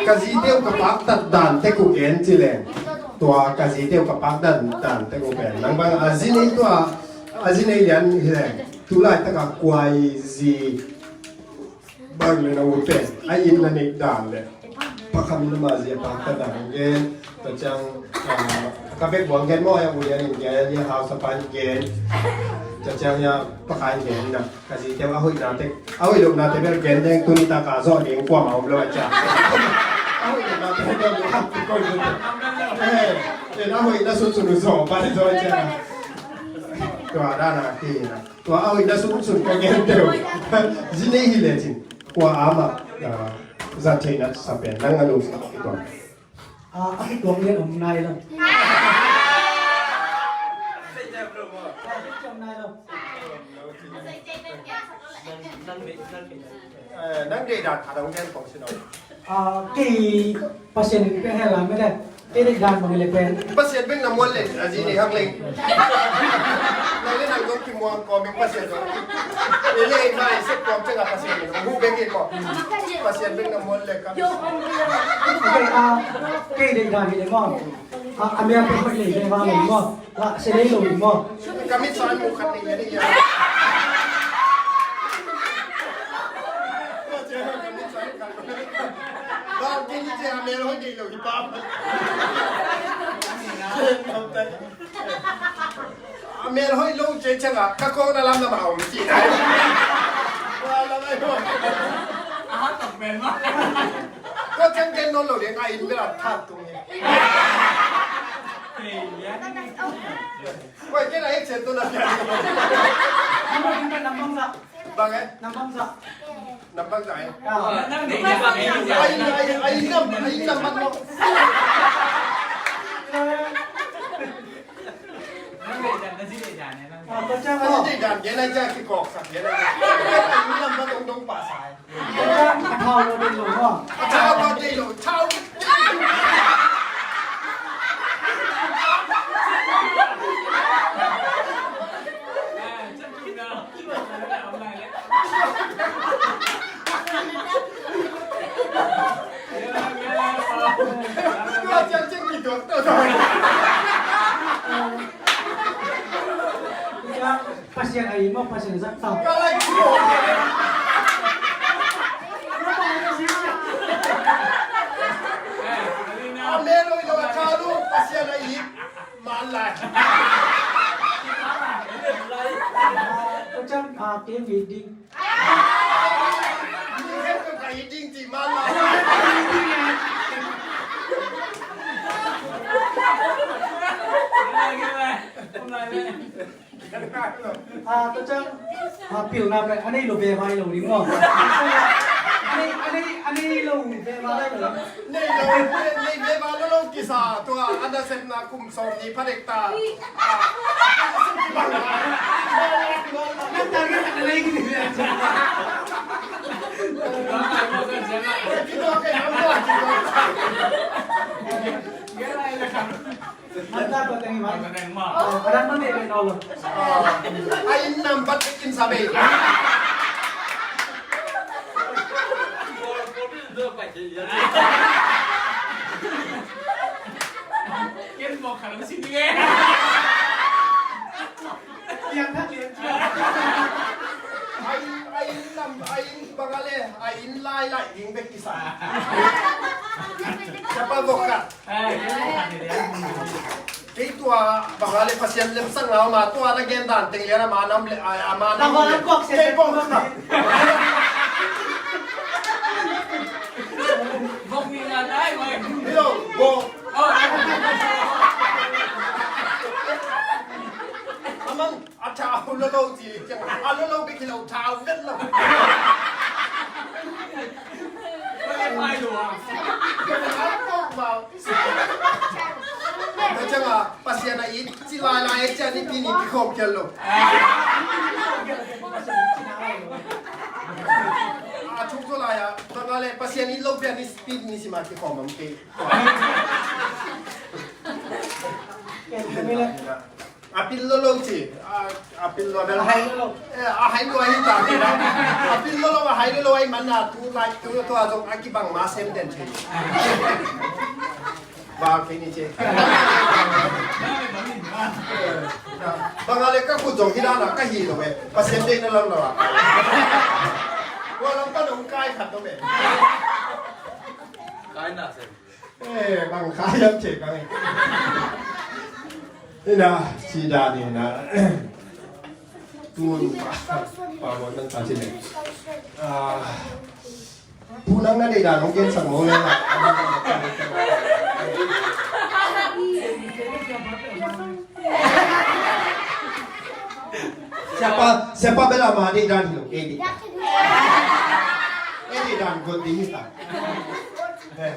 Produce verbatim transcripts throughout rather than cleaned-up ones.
Ka zite uh ka paktat dan tek uh gen ci leng. Tua ka zite uh ka paktat dan tek uh gen. Nang bang a zi nei tua, a zi nei lian hi leng. Tulai taka kuai zi bang le na ut pen a inn na neih dan le pakhat in ama zi a paktat dan gen. Tua ciang, ah, ka bek buang gen maw, a ut lian in gen, a hausa pa in gen. Tua ciang a pakhat in gen na. Ka zite uh a hoihnate, a hoih lohnate bel gen deng, tuni taka zawh ding kuamah om lo a cia. A hoih lohnate bel gen deng, kuamah om lo. Eh, eh, a hoihna sunsun uh zawh pai zaw a cia. Tua dan a hi na. Tua a hoihna sunsun ka gen deuh. Zi nei hi lecin. Kua ama, ah, zat theihna sa pen nang a lungsim a kituak. Ah, a kituak lian om nai lo. A kituak nai lo. Eh, nang deih dan khat hong gen kong si no. Ah, kei Pasian in pe hel a mete. Kei deih dan bang le pen. Pasian bek na muan le, a zi nei hak leng. Nang le nang dong kimuang kawm in Pasian dong. Ei le ei mai sep kawm ciang a Pasian in hong hu bek in maw. Pasian bek na muan le kam. Okay, ah, kei deih dan hi le maw. Ah, a mia pe hoih le ve va le maw. La se le lo le maw. Ka mit sa an mu khat ni ni ya. Ba kei ni cia mel hoih deih lo hi pa. A mel hoih lo cia ciang a ka kawkna lam lam a om ci nai. Wa lam ai maw. A ha tak mel maw. Tua ciang gen nawn lo ding a inn bel a that tung hi. Koi, kei na hek cian tu na pian. Bang eh? Nam bangzah eh? Ai, ai, ai, nam, ai, nam man lo. Ai, ai, dan, gen ai ja kikawksak, gen ai ja. Ai, nam man dong dong pa sai. A thau lo dei lo maw? A thau lo dei lo, thau. Tua ciang ciang kidot tawh. Pasian a it maw, Pasian zat tau. Ka lai kidot. A mel hoih lo a thau lo, Pasian a it. Man lai. Tua ciang, ah, kei it ding. Mi khempeuh ka it ding ci man lai. Ah, tua ciang, ah, pilna pen a nei lo veva hi lo ding maw? A nei, a nei, a nei lo veva hi lo. Nei lo, nei veva lo lo kisa, tua a nasepna kum sawm ni pha dek ta. Ah, nang target a nei kini. Manta tua teng hi mah. Tua teng hi mah. Ah, a dang mah beh beh nawn lo. Ah, a inn nambat bek in sa beh. Ken mawk khat hong sin ding e. Lian thak lian cia. A inn, a inn nam, a inn bang a le, a inn lai lai ding bek kisa. Siapa vok khat. Kei tua bang a le Pasian lemsang na om a, tua na gen dan teng lian a ma nam le, a, a ma nam le. Kei bok khat. Bok ni na dai mai. Hello, bok. Amang a thau lo lo ci ciang a lo lo bek hi lo, thau vet lo. Tua ciang a Pasian a it ci lai lai ciang ni pi ni kikhawm kei lo. A thuk zaw lai a bang a le Pasian it lo pian ni pi ni sim a kikhawm om kei. A pil lo lo ci, a, a pil lo bel. A hai lo lo. Eh, a hai lo hi ta. Pil lo lo a hai lo lo ai man na tu lai tu tu a zong a kibang ma sem den che. Ba ke ni che. Bang a le ka ku zong hi la na ka hi lo e. Pa sem de na lam lo a. Wa lam pa nong kai khat lo e. Kai na sem. Eh, bang khai lam che bang. Ina, ci dan ina. Tun pa, pa bon nang ta ci ne. Ah, pu nang na dei dan ong gen sang mo le na. Siapa, siapa bela ma dei dan lo, eh, dei. Eh, dei dan got ding ta. Eh.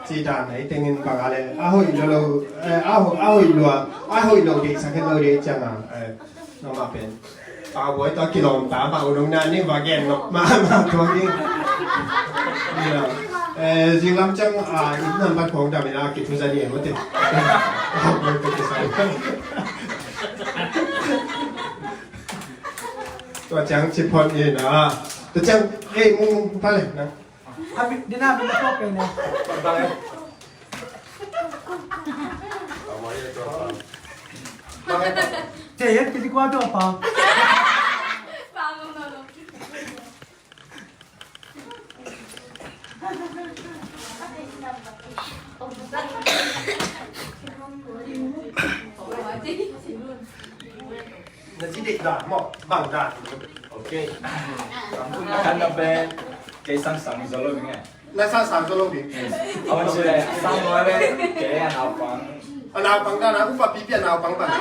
Ci dan ei tengin bang a le a hoih lo lo, eh, a hoih, a hoih lua, a hoih lo dei sak hen lo dei ciang a, eh, nangmah pen. Pau Bawi tawh kilawm ta, pau nong na ni va gen nok ma ma tuang ding. Ina, eh, zing lam ciang a, it nam bat khong dam ina kithu za ni en mate. Pau Bawi tawh kisai. Tua ciang ci phot ina. Tua ciang, eh, mung, mung, pale, nang. Abi, dina abi na tua pe ne. Te yet kiti kwa tua pa. Na ci dek dan maw, bang dan. Ok. Kan na pen, kei sang sang zo lo ding e. Na sang sang zo lo ding. Awan ci le, sang lo le, kei a naupang. A naupang dan a, upa pipi a naupang dan.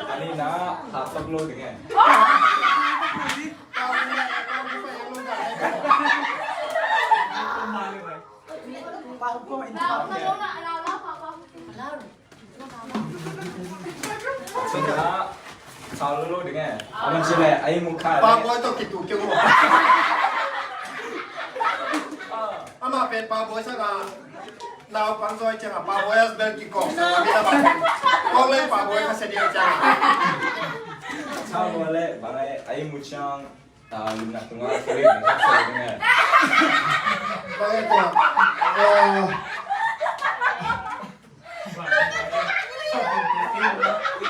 Ani na, hatok lo ding e. Sina, sau lolo ding e. Aman sile, ai muka. Pa Bawi tawh kitu keu mo. Ama pen Pa Bawi sa na. Naupang zoi ciang a Pa Bawi as bel kikawk sa na mi na bang. Kawk leng Pa Bawi ka se ding ciang a. Sau lolo le, bang ai, ai mu ciang. Ah, lum nak tungah, sorry, nak sorry, nak. Bang e tua.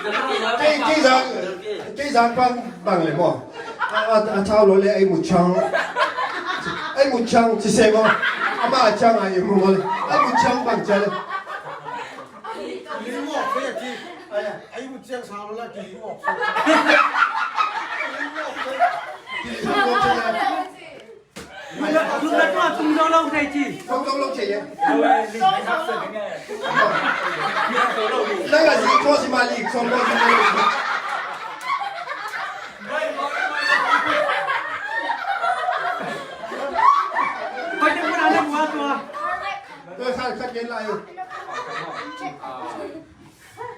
Eh, kei, kei zang, kei zang pan bang le maw. A, a, a thau lo le ai mu chang. Ai mu chang ci se maw. Ama a chang ai mu maw le. Ai mu chang bang chang le. Ai mu chang sang lo la ki. Tung na tua tung zo lo thei ci. Tung zo lo thei ye. Nang a zi tua si ma li, song tua si ma li. Koi te pun ana mua tua. Tua sa sa ken la yo.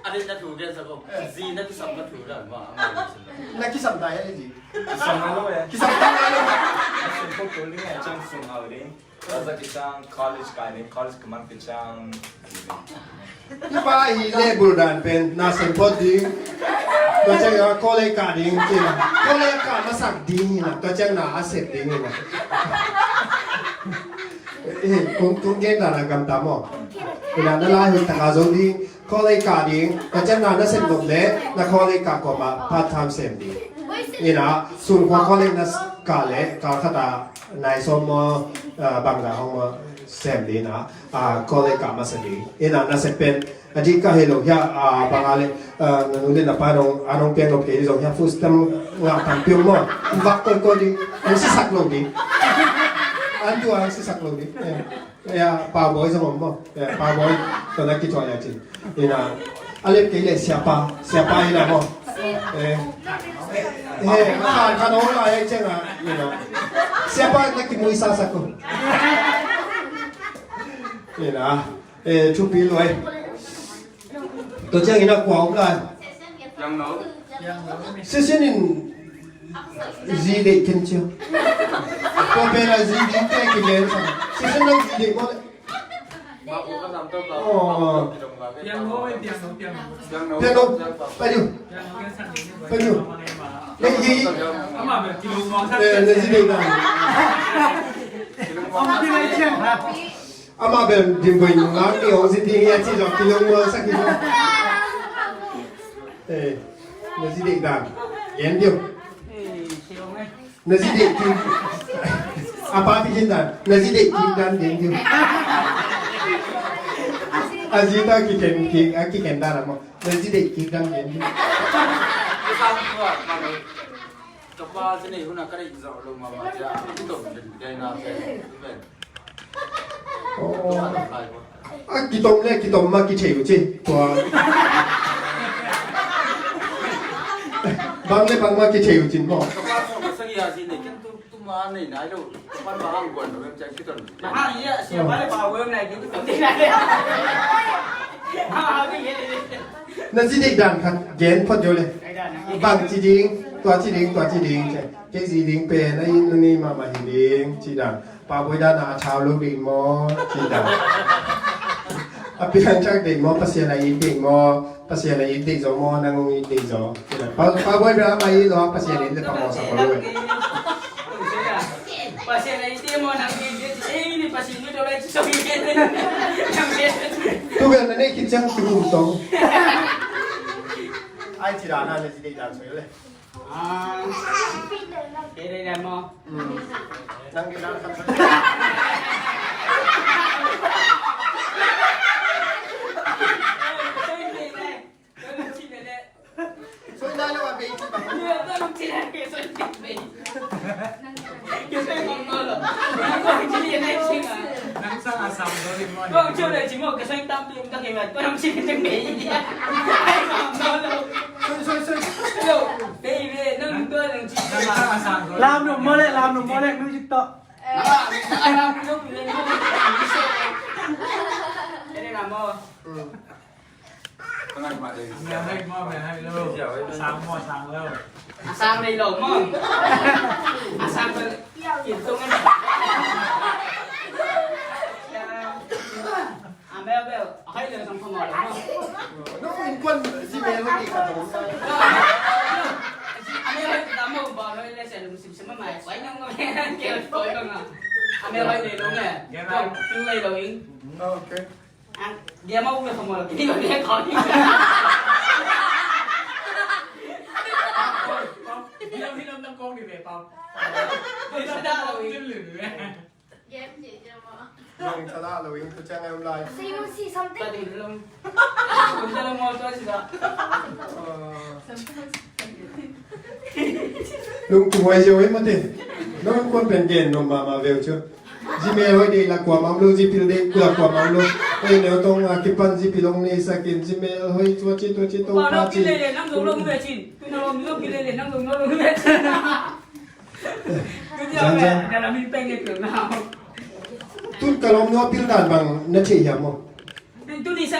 A dei na thu gen sa ko. Zi na kisam na thu dan ma, ama na kisam. Na kisam dai a zi. Kisam na lo e. Kisam dai a lo. Kisam ko ko ling e chang sung au ding. Kaza kisang college kai ding, college kaman kisang. Ni pa hi le bul dan pen na sem pot ding. Tua chang a college ka ding kin. College ka masak ding na. Tua chang na a sep ding na. Eh, kung, kung gen dan a gam ta mo. Ina na lai hun ta ka zong ding. College ka ding, ka ciang na na sem nop le, na college ka kawm a part time sem ding. Ina, sun khua college na ka le, ka khat a nai sawm maw, ah, bang za hong maw sem ding na, ah, college ka masa ding. Ina, na sem pen, a ding ka hei lo hia, ah, bang a le, ah, na nu le na pa nong, a nong piang nop kei zong hia, full stamp ngah tam piang maw, vak koi koi ding, ang sisak lo ding. An tu ang sisak lo ding. Eh. Ya, Pa Bawi zong om maw. Ya, Pa Bawi. Tua na kituah ya cin. Ina. A lem kei le siapa. Siapa ina maw. Eh. Eh, a khan khan ong la ya cin a. Ina. Siapa na kimuisa sa ko. Ina. Eh, thupi lo eh. Tua ciangin a kua om lai. Sisin in zi deih khin cia. Tua pen a zi deih te kigen sa. Sisin nang zi deih maw le. Piano, piano, piano. Piano. Pai diu. Panu. Nei hi. Eh, na zi deih dan. Amah bel dim boih ngak ni hong zi ding hi a ci zong kilawm muang sak hi zong. Eh, na zi deih dan. Gen diu. Na zi deih kik. A pa pi khin dan. Na zi deih kik dan gen diu. A zi ta kikhen kik, a kikhen dan a maw. Na zi deih kik dan gen diu. Ka pa zi nei hun a ka deih zawh lo mahmah cia, a kitom den dai na pen. Aw. A kitom le kitom mah kithei uh ci. Tua. Bang le bang mah kithei uh cin maw. Ka pa sawm le sagih a zi nei ken tu, tu ma nei nai lo. Ka pa bang hang guan lo, cia kitom. Hang ia, sia pa le pa wem nai, kitom ding nai le. Na zi deih dan khat gen phot zo le. Bang ci ding, tua ci ding, tua ci ding ci. Kei zi ding pen a inn a ni mahmah hi ding ci dan. Pa Bawi dan a thau lo ding maw ci dan. A piang thak ding maw, Pasian a it ding maw, Pasian a it ding zaw maw, nang hong it ding zaw ci dan. Pa, Pa Bawi dan a it lo, Pasian a it le pa maw sa maw lo. Pasian a it ding maw, nang it ding, ei ni Pasian ni to lai ci song it ding. Tu bel na nei khit ciang tu hum tong. Ai ci dan a na ci ding dan soi le. Ah. Dei, dei, dei, maw. Hmm. Nang dei, nang, nang. Soi nai lo a bei ci bang. Nang sang a sang lo ri maw. Soi, soi, soi. Lam nuam maw le, lam nuam maw le, music tawh. A mel hai maw, a mel hai lo. A sang maw, a sang lo. A sang nei lo maw. A sang bel kin tung an. A mel bel a hai lo sang phamawh lo maw. Nong innkuan zi mel hoih ding khat om. A mel hoih ding khat om, ba mel le sia lungsim sim mai. Pai nang maw, kei pai bang a. A mel hoih nei lo maw. Kei pai. Tung nei lo ing. Okay. Dia mau udah sama lagi. Ini bagi yang kau ni. Dia bilang nak kau ni, Bang. Dia sudah tahu. Game je, je mau. Yang salah lo, yang tu jangan mulai. Say you see something. Tadi belum. Belum mau tu sudah. Lungkim huai ziau ei mate. Nong kon pen gen nong mama veu chu. Zi mel hoih deih la kuamah om lo, zi pil deih la kuamah om lo. Ei neu tong a kipan zi pil hong nei sakin, zi mel hoih tua ci tua ci tong pa ci. Zan zan. Tun ka lawm nua pil dan bang na thei hiam maw?